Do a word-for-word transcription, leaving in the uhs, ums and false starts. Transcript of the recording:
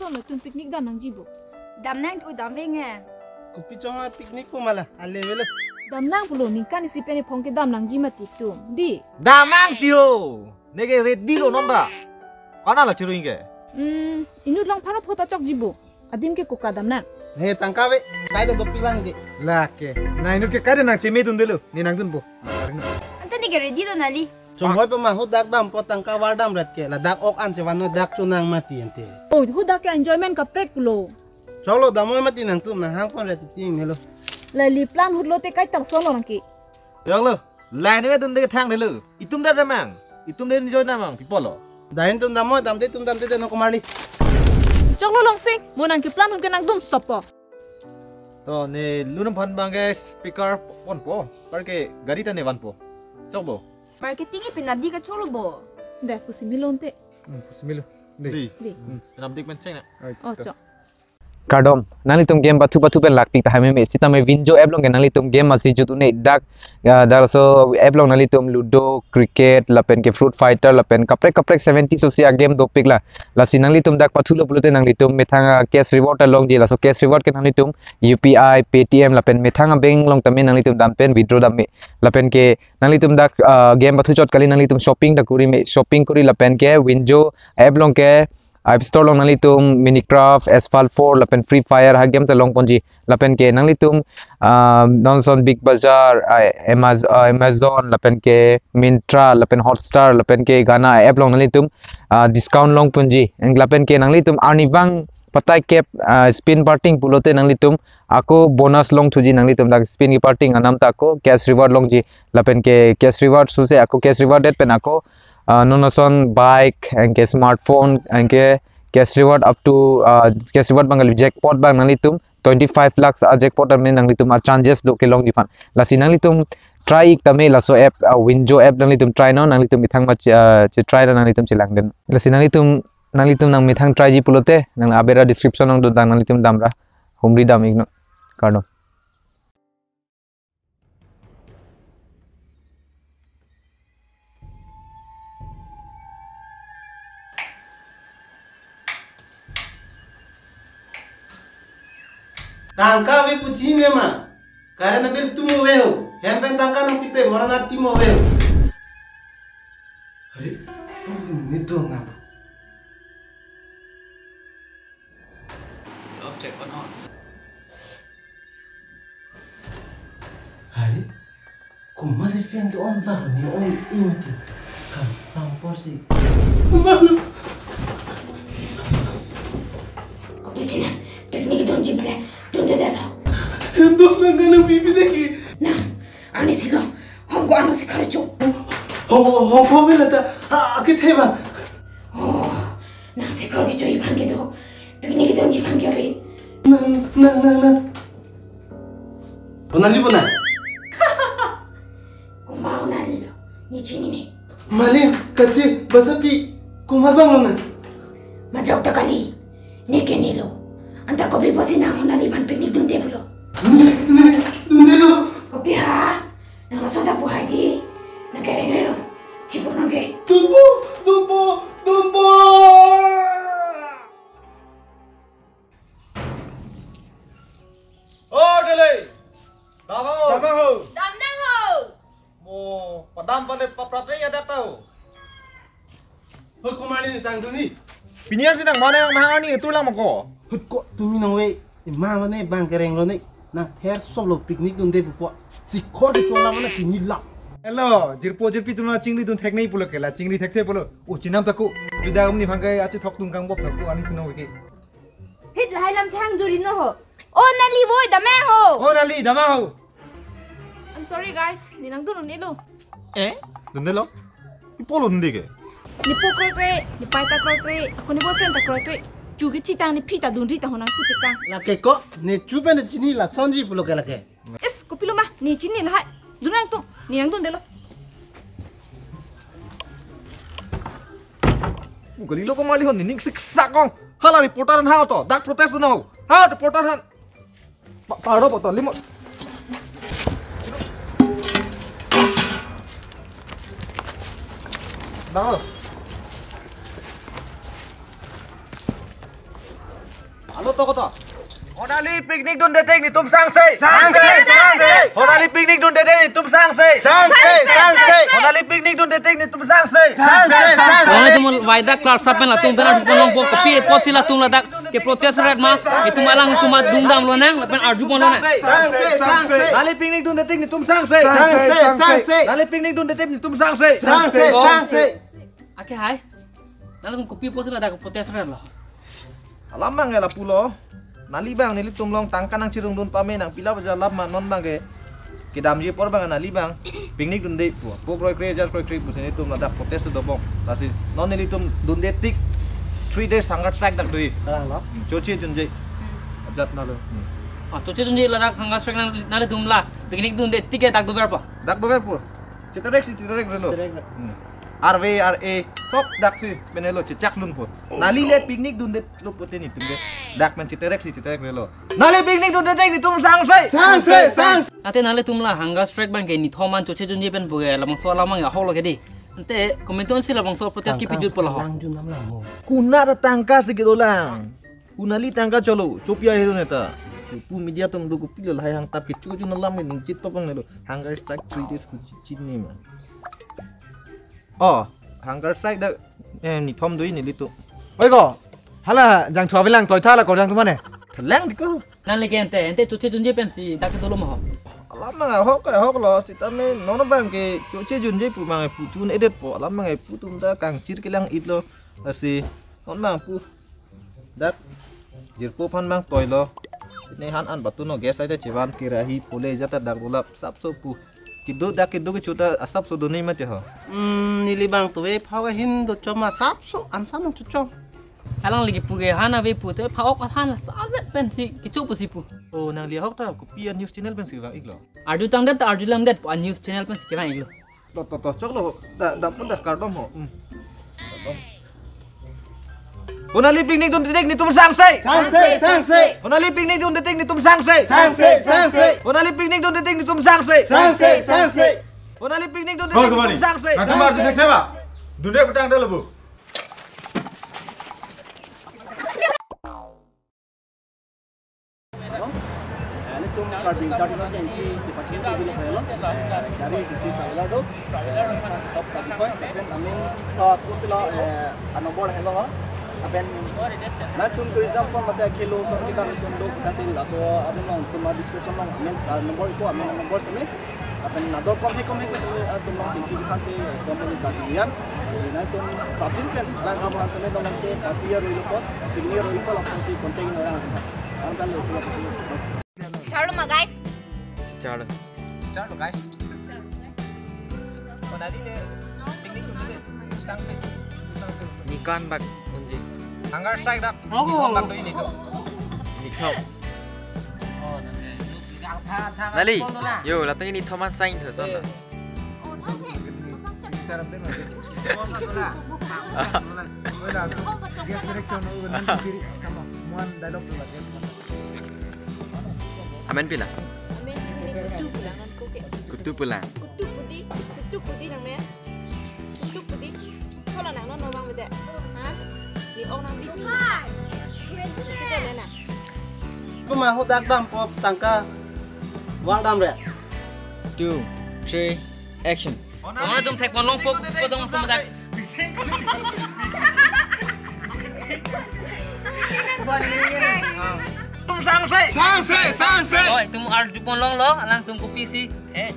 Latum picnic dam nangji bo. Dam nang tu dam veng eh. Kopi chong a picnic pu mala, ale velo. Dam nang pulo, ningkan isi pen ephong kedam nangji mati tum. Di. Dam nang tio. Neke ready lo non ta. Kana la chiru ingke. Hmm, inut long pharo phota chokji bo. Adim ke koka dam nang. He tangka ve, sai ta dopik lang ke. Lake. Na inut ke kada nang cheme dundelo. Ne nangdun bo. Anta neke ready lo nali. Chonghoi pa ma hu dak dampo tangka var dam rat ke. Ladak ok an se vanno dak chonang mati ante. Oh, hu dak ke enjoyment kaprek pulo. Choklo damoi mati nangtum nanghang pon rat ting nelo. Lali plan hutlo te kai tarsong lo nangke. Yoklo. Line ve dunde thang delo. Itum da damang. Itum de enjoy damang people lo. Dahin tum damoi damde tum damde de no kumarli. Choklo Longsing, mo nangke plan hut ke nangdun stop po. To ne lunam phan bang ke speaker ponpo. Par ke gari ta ne vanpo. Chok bo. Marketing e penap di kacholo bo. De, pusi milon te. Hmm, pusi milo. Di. Di. Di. Hmm. Penap dik pen cheng na. Ai, Oh, to. Chok. Kardom, nanglitum game pathu pathu pen lakpik tahai meme. Sitame Winjo app along ke nanglitum game masi jut un-e dak, ah, dak laso app along nanglitum Ludo, Cricket, lapen ke Fruit Fighter, lapen kaprek kaprek seventy sosi a-game dopik la. Lasi nanglitum dak pathulo pulote nanglitum methang, ah, cash reward ta longji, laso cash reward ke nanglitum U P I, Paytm, lapen methang a-bank along tame nanglitum dam pen withdraw dam me. Lapen ke nanglitum dak, ah, game pathu chot kali nanglitum shopping ta kuri me, shopping kuri lapen ke Winjo app along ke App Store along nanglitum Minecraft, Asphalt four, lapen Free Fire, ha game ta long ponji. Lapen ke nanglitum, ah, non son Big Bazaar, ah, Amaz-, ah, Amazon, lapen ke Myntra, lapen Hotstar, lapen ke Gaana app along nanglitum, ah, discount long ponji. Eng lapen ke nanglitum arnivang patai kep, ah, spin parting pulote nanglitum ako bonus long thuji nanglitum dak spin keparting anam ta ako cash reward longji. Lapen ke cash reward suse ako cash reward det pen ako ah, non ason bike, anke smartphone, anke cash reward up to, ah, cash reward bang kali jackpot bang nanglitum twenty-five lakhs a-jackpot tame nanglitum a-chances do kelongji aphan. Lasi nanglitum try ik tame laso app, ah, Winjo app nanglitum try non, nanglitum methang ma che, ah, che try ra nanglitum chelang den. Lasi nanglitum, nanglitum nang methang tryji pulote, nang abera description along do dang nanglitum damra, humri dam ik non. Kardom. Tangka ave pu chini ma. Current bill tum ave ho. Hem pen tangka nangpipe, mo ra nat tim ave ho. Are, kong ke nito na. Off check on on. Hai, komatsi fan ke on vak ne on imti. Kangsam porsi. Mano. Kopisi nang, picnic dunji bele, dundedetlo. Hem dun nang kanang pipi lagi. Nang, ani silo, hom ko ano si kharcho. Ho, ho, ho, vela ta, a, akithe ba. Oh, nang si khar kichoi aphan kedo. Picnic dunji aphan ke ave. Nang, nang, nang, nang. Honali bo nang. Komat honali lo, ne chinine? Malin, kachi, basapi, komat bang lo nang? Majok ta kali, neke ne lo. Anta kopi pusi nang honali aphan picnic dunde pulo? Ne, ne, dundelo. Kopi ha? Nang lason ta pu hai di. Nang kereng re lo. Chipo non ke. Dunpo, dunpo, dunpo. Oh, Dele. Dam ho. Dam ho. Dam nang ho. Mo, padam pale papratre ya datang ho. Hoi, komarli ne tang duni. Pini an si nang mana yang mahang ani itu lang mako. Hoi, ko tumi nang ve. Ima mane bang kereng lo ne. Nang ther sop lo picnic dunde pupo. Si khor ke chola mana chini la. Hello, jirpo jirpi tum la chingri dun theknei pulo ke la chingri thekthe pulo. U chinam ta ko. Juda umni phang ke achi thok tung kang bop thok ko ani sino ke. Hit lahai lam chang juri no ho. O nali voi dam ho. O nali dam ho. I'm sorry guys, ne nangdun un-elo. Eh? Dundelo? Ipo lo dunde ke? Ne po kroikre, ne pai ta kroikre, ako ne boyfriend ta kroikre. Chu ke chitang ne phi ta dunri ta honang putikang. Lake ko, ne chu pen ne chini lasonji pulo ke lake. Is, kopilo ma, ne chini lahai. Dun nangtum, ne nangdundelo. Gali lo komarli hon, ne ning siksak kong. Hala reporter han ha to, dak protest dun ho. Ha reporter han. Pa, paro pa to, limo. Dang. To, to. Honali picnic dunde tik netum sangse. Sangse, sangse. Honali picnic dunde tik netum sangse. Sangse, sangse. Honali picnic dunde tik netum sangse. Sangse, sangse. Latum Waidak Club sapen latum pen arjupon longpo, kopi apotsi latum ladak ke protest ret ma, itum alangtum adung damlonang, lapen arjuponlonang. Sangse, sangse. Honali picnic dunde tik netum sangse. Sangse, sangse. Honali picnic dunde tik netum sangse. Sangse, sangse. Ake hai. Nangtum kopi apotsi ladak protest ret lo? Alam abang ke lapulo. Neli abang nelitum along tangka nangchirungdun pame nang pila bajar lap ma non abang ke kedamji apor abang neli abang picnic dunde pu. Ko kroikre jar kroikre pusi netum ladak protest dobom. Lasi non nelitum dunde tik three days hunger strike dak dui. Kalang lo? Hmm, choche junje. Ajat nalo. Hmm. Ah, choche junje ladak hunger strike nang nangtum la picnic dunde tik ke dak dover po? Dak dover po. Chiterek si chiterek relo. Chiterek. Hmm. Arve, ar-e, sop dak si penelo chechak lun po. Neli le picnic dundetlo pote netum ke. Dak pen chiterek si chiterek relo. Neli picnic dunde tik netum sangse. Sangse, sangse. Ante nanglitum la hunger strike abang ke nithom an choche junje pen pu ke labangso alam abang ahok lo ke dei. Ante comment si labangso protest kepidut po lo ho. Tangka lang jun nam lang ho. Konat ta tangka si kedolang. Honali tangka cholo, chopi ahero neta. Pu media atum do kopilo lahai hangtap kecho jun alam ke ningchit topang nelo. Hunger strike three days kuchi chini ma. Oh, hunger strike dak, eh, nithom dui nelitum. Oi ko, hala jangthu avelang toitha la korjang tumane. Thelang di ko. Nangli ke ante, ante choche junje pensi dak ke dolo ma ho? Alam abang ahok ahok lo, sitame non abang ke choche junje pu abang putun edet po. Alam abang putum ta kangchir kelang-it lo. Lasi non abang pu dak jirpo aphan abang toilo. Ne han an batu no gas aida chevan kerahi pole jata dak dolap sapso pu. Kedo dak kedo kecho ta asapso do ne mate ho. Hmm, neli abang to ve phao ahin dochom asapso ansa nangchochom. Alangli kepu ke han ave pute phao ok han savet pensi kecho pusi pu. Oh, nangli ahok ta kopi a-news channel pensi vang-iklo? Arjutangdet ta arjulamdet pu a-news channel pensi kevang-iklo. To, to, to, choklo. Da, da, pun da kardom ho. Hmm. Kardom. Honali picnic dunde tik netum sangse. Sangse, sangse. Honali picnic dunde tik netum sangse. Sangse, sangse. Honali picnic dunde tik netum sangse. Sangse, sangse. Honali picnic dunde tik netum sangse. Nangtum arju thekthema. Dunde petang dalo bu. Eh, netum Karbi Entertainment pensi kepachini ko bilo pelo. Eh, gari isi traveler do. Eh, sop sabi koi, lapen amen, eh, kopilo, eh, anombor helo ha. Lapen nangtum tourism pon mate khelo son kita son do kita pin laso adim along tuma description along amen, eh, number ipo amen number seme. Lapen nador komhi komhi ke seme, ah, atum along chingki khan te, eh, company Karbi an. Si nangtum prapjin pen, lang kamu han seme dong ke, party ya roi lo pot, tingni roi lo pot, langsung si contact orang. Ang kan lo, lo, lo. Charlo ma, guys. Charlo. Charlo, guys. Honali ne, picnic dun ne, sangse. Nikan bak unji. Hunger strike dak. Oh. Nikan bak do ini ko. Nikan. Oh, nanti. Nali, yo, latum ini thoman sign ho, son. Amen pila? Amen pila, kutu pulang. Kutu pulang. Kutu pudi, kutu pudi nang men. Kutu pudi. Kalau nang non nomang beda. Ha? Ni ong nang bibi. Kita mana? Pemahu dak dam pop tangka. Wang dam re. Two, three, action. Oh, dum thek pon longpo, ko dum pon dak. Sangse, sangse, sangse. Oi, tum arjupon longlo, alangtum kopisi. Eh.